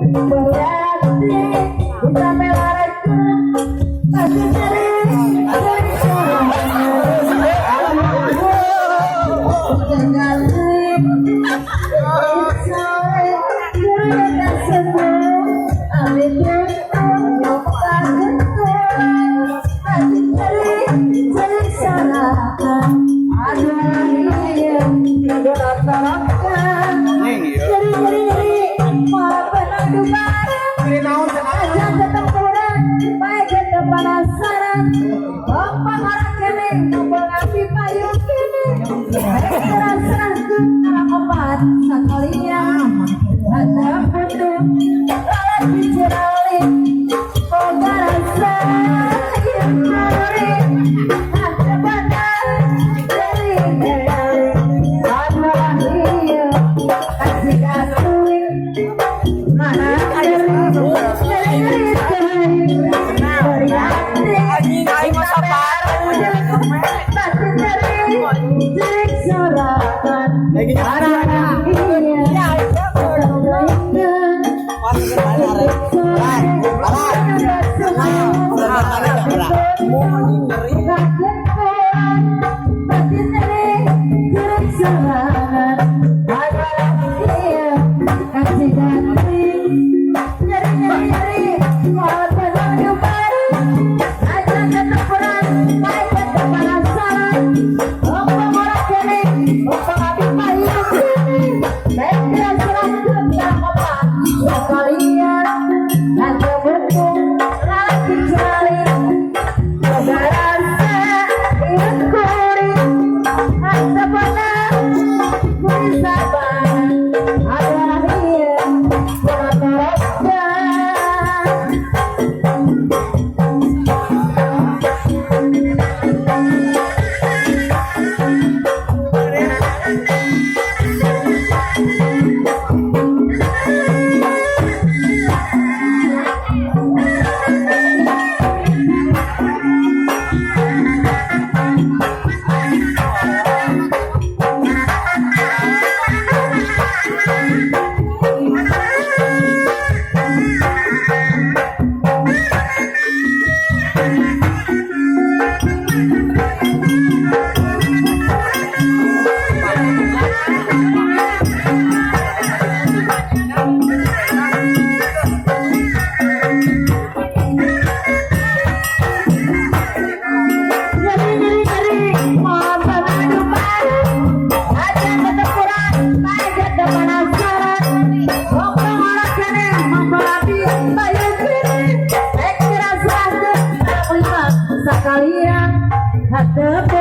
Berarti bisa melarakan pasti nyeri nyeri. Penasaran, Bapak orang kene, api payung kene, opat sakalian ada putu lagi cerali boga rasa nyuri ada badan dari ada iya kasih kasih mana Anjing aing mah sapareu. Sekalian hati.